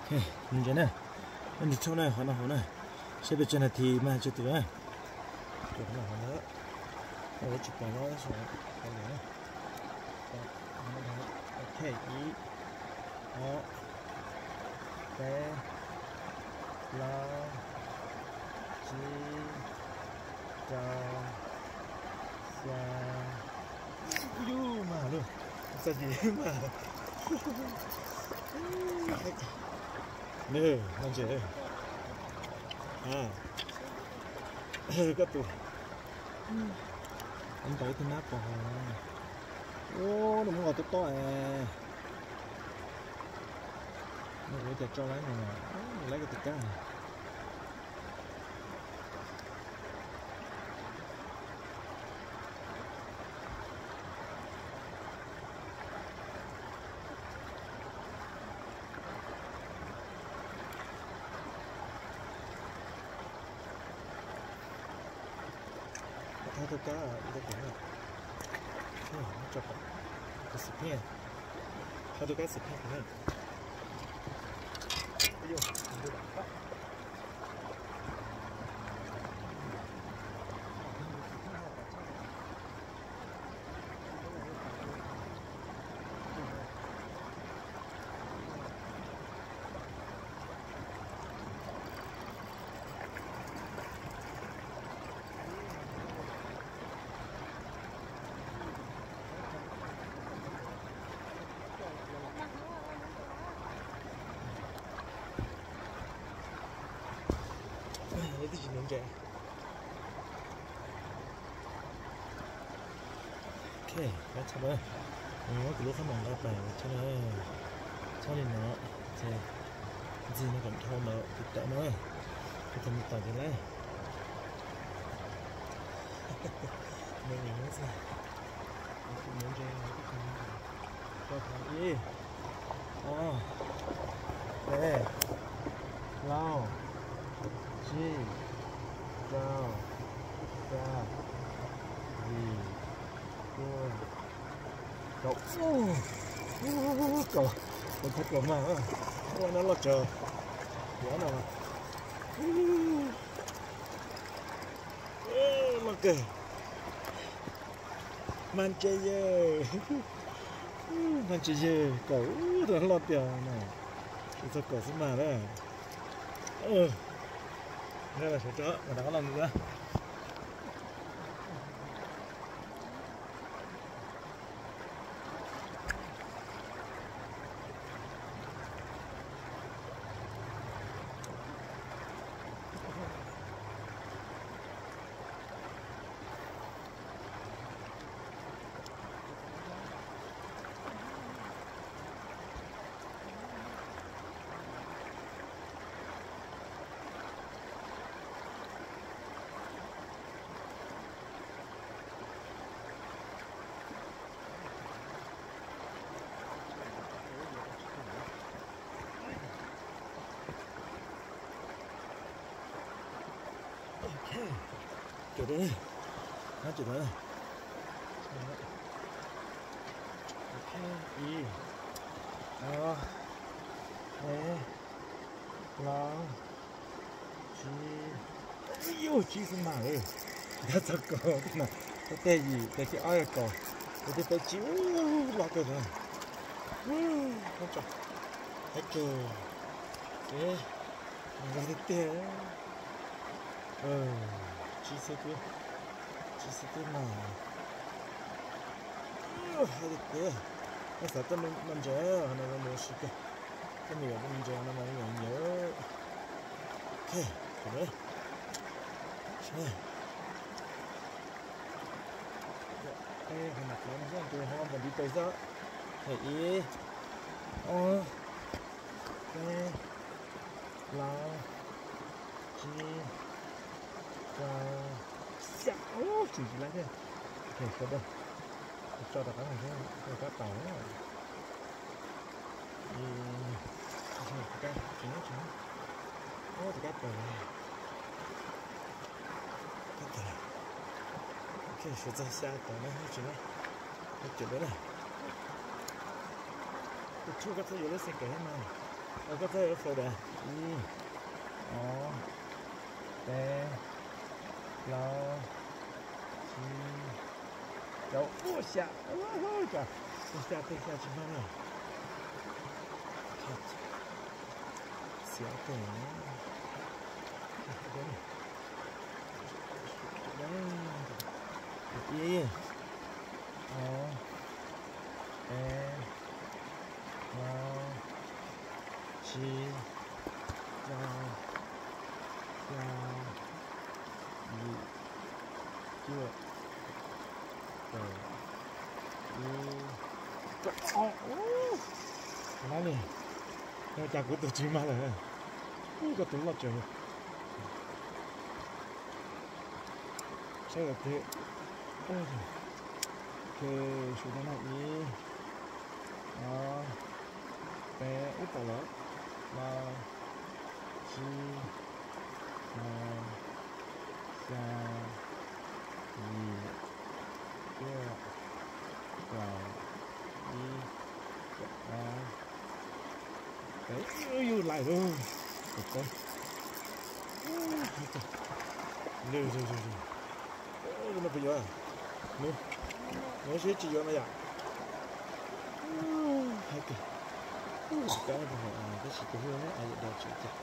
Mus ntses na, nej mus tshauj na, qhov no hauv na, seb peb tsawg nas this mas tsawg tus na. Tus no hauv na, ua tsis pom los, ok, ib, ob, peb, plaub, tsib, rau, xya. Ub, yus mas lawm, txog yim mas. Nws no ntses, koj tus ntawd tus nab pos hauv. Ub, nws muab nqos tob tob es. Nws ua cas tso laib no, laib koj tus kab. Thab tus kab ib tag kuv na, tso pom tus xim phiaj, thab tus kab xim phiaj kuv na. Twb tsis mus ntses. Ok, txhob, muab kuv lub qhob noom nqa pais tso na. Txhob li no, ces ntxig no kom dhau ntawd tiv tawm no, kuv tau mus tom tiv lawm. Me ntses, mus ntses, ib, ob, peb, plaub, tsib, rau, xya, yim, cuaj, kaum. Kaum, kaum thab kaum mas, ua no loj tsawv. Yuav no mas loj kawg. Mas ntses yawg, mas ntses yawg, kaum, tus loj tiag na. Tsis txog kaum xwb mas na. Sawv tso, mas rov qab los mus na. Ok, cov dua, cov dua. Ok, ib, ob, peb, plaub, tsib, yus tsib xwb mas, tab txog kaum na, ua tej yim, tes thib ob yog kaum, ua tej peb tsib, loj kawg na. Qab tso, qab tso, ces nqa tiag tiag. Tsib xwb twb, tsib xwb twb mas, hais tiag tiag. Nej xav tuaj noj ntses no mus ua si kawg, tuaj mus yuav ntses no mas nyiam nyiam. Ok, hov mas plaub no xwb, tus hov npam ntiv tes xwb. Ib, ob, peb, plaub, tsib, rau, xya. Ub, tsis tsis laib thiab. Ok, sawv daws, tso rov qab mus seb rov qab tau. Tus kab tsis muab tso, tus kab tawm lawm. Kab tawm lawm. Ok, sawv txog xya tawm na, tsis na. Kab tawm lawm na. Tus tshub koj txhob yuav lub xeem kawm thiab mas. Koj txhob faus dam. Ib, ob, peb, plaub, tsib, rau, xya. Xya tej xya tsis mag na. Xiav tej. Ib, ob, peb, plaub, tsib, rau, xya, yim, cuaj, kaum, ib, kaum ob. Nab li, cas kuv tus tsis mag lawm. Koj tus loj tsawv. Saib lawm tiag. Su tau na, ib, ob, peb, ub tau lawm, plaub, tsib, rau, xya, yim, cuaj, kaum, ib, kaum ob, kaum peb, yus lais lawm, kaum peb. Lwg, lwg, lwg, lwg. No puas yuav? Nws, nws seb tsis yuav no yom. Hais tias, kab no puas haum, tab sis tus hlub ne, yam da tsis cas.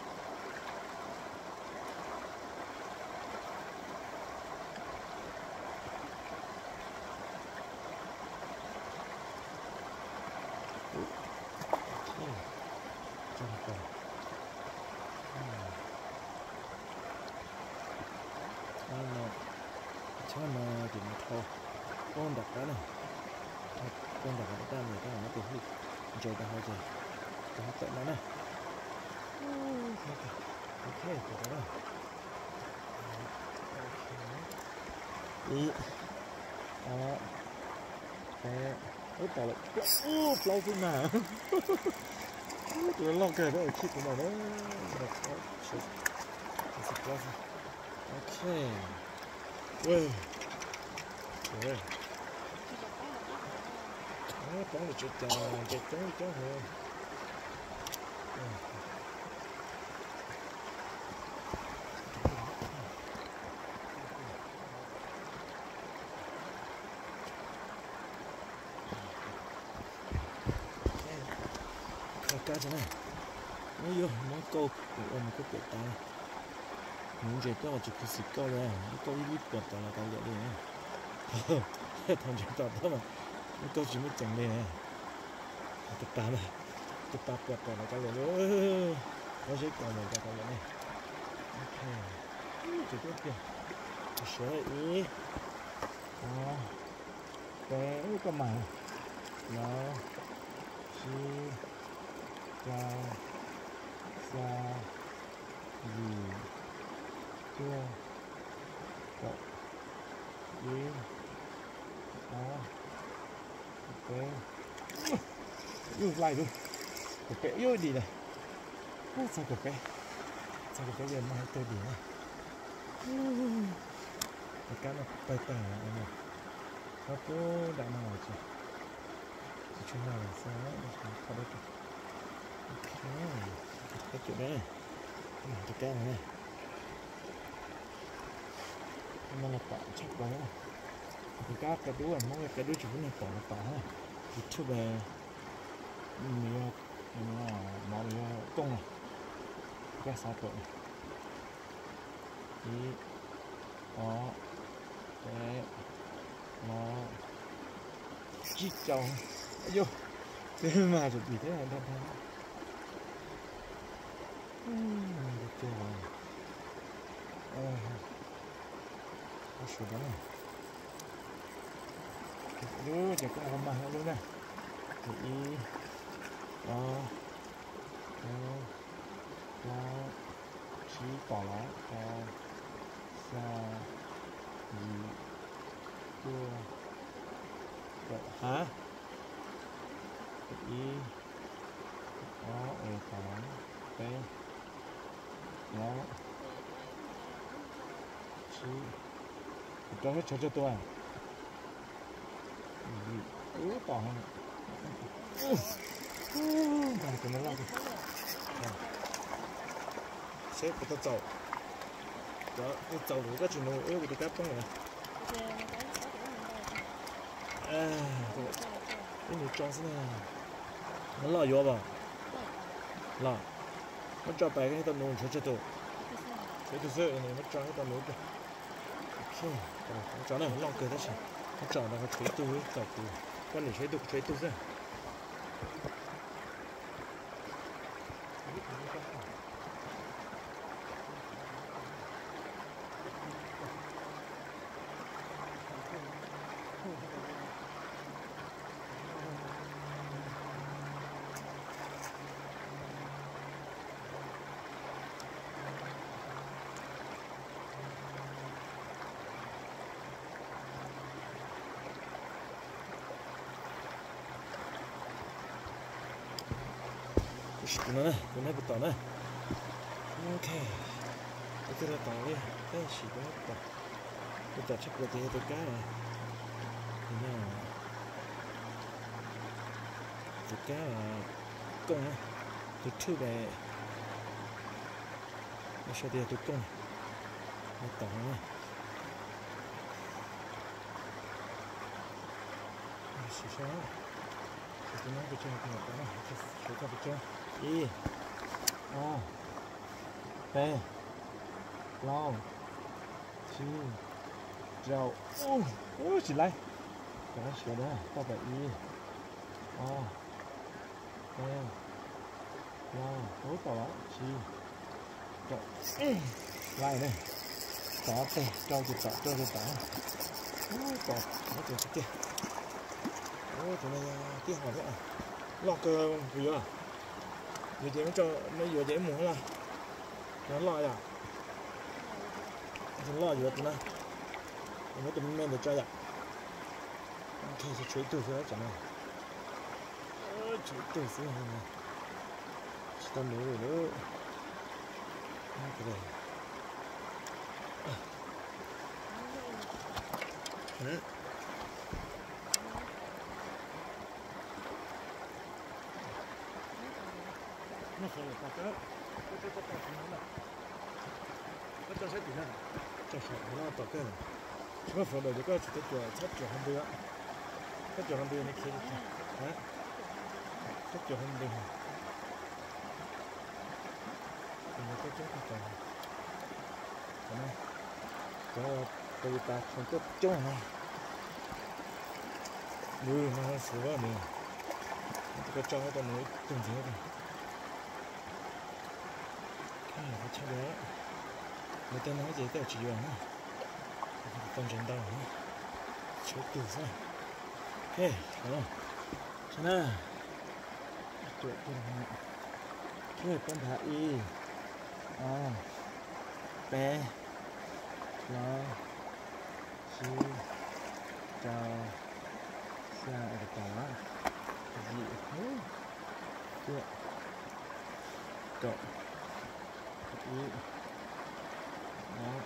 Tshab no ces nws dhau poob nram qab na, poob nram qab, tab mas tab mas muab tus hlub ntsaws rau hauv ces tus hlub tawm no na. Ok, tawm rau na. Ib, ob, peb, ub tau lawm, plaub xwb na. Tus loj kawg na, khib tus no na. Ok. Poob lawm tsis cas, nce coob coob heev. Kho kab tso na. Ub yuav muab kauj ua nws kuj piam tas. Nws ntses coj tsis khuv xim kauj li, muab kauj ib lub puas tom los kav liam li. Thaum ntses tom tuaj mas muab kauj tsis muaj ceem li. Tus pas mas, tus pas puas tom los kav liam li. Muab zeb kaus mus rau kav liam ne. Ok. Tus tuaj tiag. Tus siav ib, ob, peb, ub koj mas, plaub, tsib, rau, xya, yim, cuaj, kaum, ib, ob, peb. Yus laij lub, kaum peb yus dim lawm. Txog kaum peb, txog kaum peb yog mag tawg dim na. Tus kab no tawg tag, kab pub dam no los tsis, tsis tshua mag lawm xwb, kho dab tsi. Ok, tus kab no na. No los tom tshaj plaws na. Tus kab qia dub, Hmoob qia dub tsis pub neeg tom los tom na. YouTube nws yog, mov nws yog kooj na. Kab xav tuam na. Ib, ob, peb, plaub, tsib, rau. Yus, twb mag tsis dim thiab, dag dag. Lub ces koj ua mag lub na. Ces ib, ob, peb, plaub, tsib tom lawm, rau, xya, yim, cuaj, kaum, ha, ib, ob, tom lawm, peb, plaub, tsib, rau sab tsawv tsawg tus. Ub tom, tus no loj kawg. Seb puas tau txaus. Cov txaus lawm koj tsis nuv, wb kuv tus kab poob lawm. Wb nuv tso xwb na. Loj yuav as? Loj. Muab tso pais koj thiaj tau nuv, ntshuav tsawg tus? Tshuav ib tug xwb, muab tso thiaj tau nuv. Tso na, loj kawg tab sis muab tso ntawd, tshuav ib tug txaus kuv. Koj niam tshuav ib tug, kuv tshuav ib tug xwb. Tus no, tus no puas tom na? Ok, tus twg los tom li, tab sis tus no puas tom? Tus tom tshaj plaws ces yog tus kab, tus kab kooj, tus thwj pem, sau tias yog tus kooj, tom no. Ib, ob, peb, plaub, tsib, rau, ub, tsis laib. Rov qab siav na, toj pem ib, ob, peb, plaub, ub, tom tsib, rau, laib ne. Tom tej, rau ces tom, rau ces tom. Ub, tom, tom tiag tiag. Ub, tus no yog tib hom thiab. Loj kawg, puas yuav? Yuav ces muab tso, yuav ces ib mus lawm. Loj yom. Loj yuav tus na. Muab tus me me ntawd tso yom. Ok, tshuav ib tug xwb tsam no. Tshuav ib tug xwb, tsis tau nuv li lawm. Muaj fawm lawm tom kawg. Koj tso saib tim no. Tso saum no tom kawg. Tsis muaj fawm lawm ces koj tsum tau cuam txhob cuam hauv ntws. Koj cuam hauv ntws no khiav. Koj cuam hauv ntws. Tus no coob coob kawg. Cov Toyota coob coob na. Nws no xwb nws. Koj tso tau nws ib tug ntxiv. Tshaj li, nws tej no ces tej tsis yuav na. Tau ntses ntau, tshuav ib tug xwb. Ok, saib na. Cuam kiag, peb nphav, ib, ob, peb, plaub, tsib, rau, xya, ua tau na, yim, siab, kaum, ib, ob,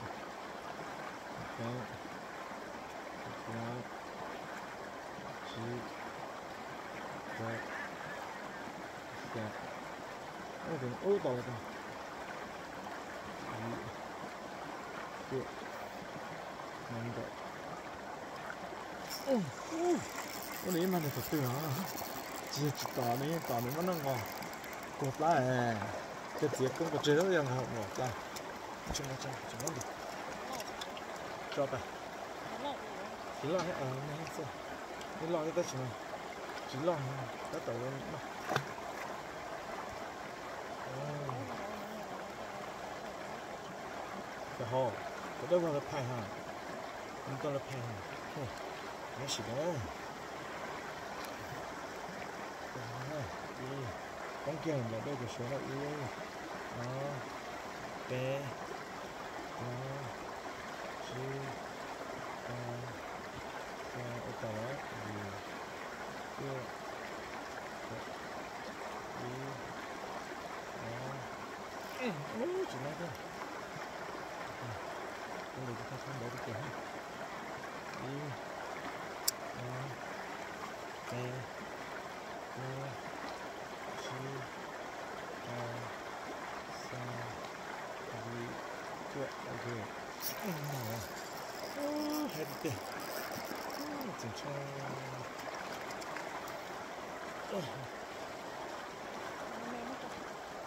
peb, plaub, tsib, rau, xya. Ub, tom los tas. Yim, siab, nees nkaum. Ub, nws ib mag nws tom twg os. Tsis yog tsis tom, nws yeej tom, nws muab noj nqos kuag plab. Cov txiav koob pes tsawg yog nqos plab. Tso, tso, tso, tso tas. Tsis loj thiab, ib loj thiab tab sis mas tsis loj, tab tom noj. Cov hauv, cov dawb vog lawv phais ha, tau lawv phais ha, tab sis na, ib, poob kiag nplaim dej cov suav lawm, ib, ob, peb, plaub, tsib, rau, xya, ua tau lawm, yim, siab, kaum, ib, ob, tsis laib thiab. Tus ntawd kuv thab ntawd tiag tiag. Ib, ob, peb, plaub, tsib, rau, Ok. Hais tiag tiag. Tseem tshuav,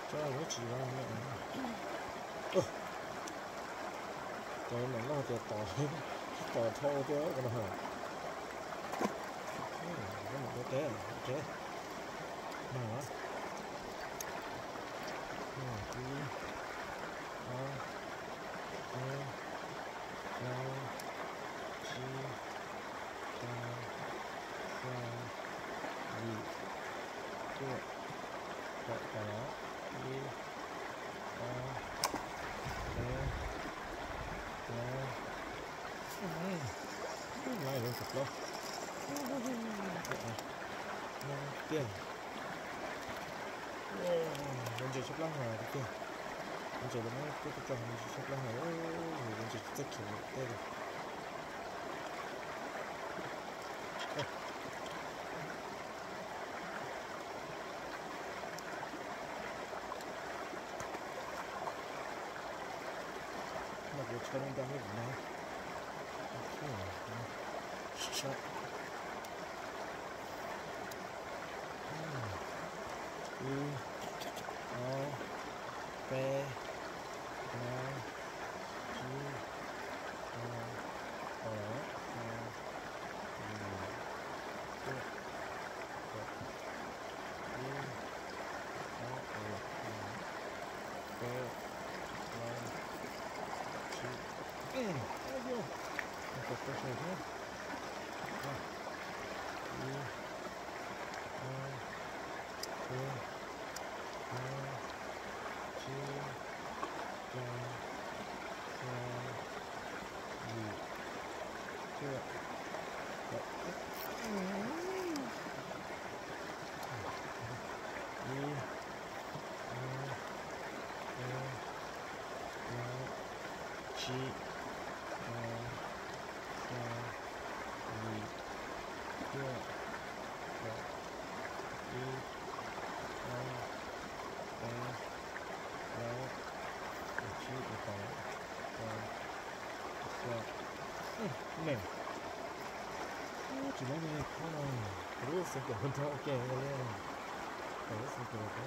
tshuav lub tsis vaj me. Cov niam loj ces tom, tom dhau thiab ko no. Mus ua teb, ua teb. Mag los. Ib, ob, peb, plaub, tsib, rau, xya, yim, cuaj, kaum, kaum los. Ib, ob, peb, plaub, laiv lawm kaum plaub. Tiag. Lawv ntses tshaib plab heev tiag. Lawv ntses lawv muab peb tso tso ntses tshaib plab heev, lawv ntses tsis txawj khiav mus tej li. No kuv tshaj lub nrab nyob kuv na. Tshaj. Ib, ob, peb, plaub, tsib, rau, kaum, xya, yim, cuaj, kaum, ib, ob, peb, plaub, tsib, kaum, kaum sawv thiab. Ib, ob, peb, plaub, tsib, rau, xya, yim, cuaj, kaum, ib, ob, peb, plaub, tsib, rau, xya, yim, cuaj, kaum, ib, ob, peb, plaub, tsib, ua tau, rau, xya, me. Tsis muaj me khob no, kuv lub xeev kawm nrog ua ke li, kuv lub xeev kawm ko.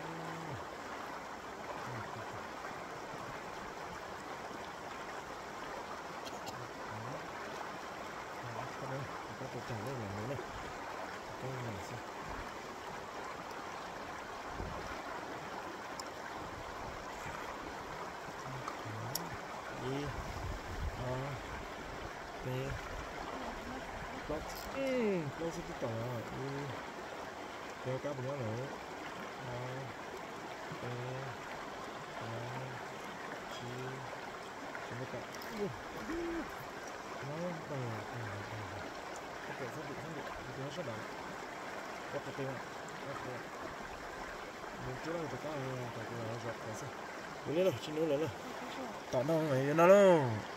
Ib, ob, peb, plaub, plaub xwb twb tau. Ib, peb kab puas nyob lawm? Ob, peb, plaub, tsib, tsib, kaum. Ub, no, tau, tau, tau, tau, sab ntim, sab ntim, tus no sab nraud. Ua qhov twg, ua qhov, mus cuab tus kab, kom tus no zov qhov xwb. Ua li lawm, tsis nub lawm lawm. Tom no yuav no lauj.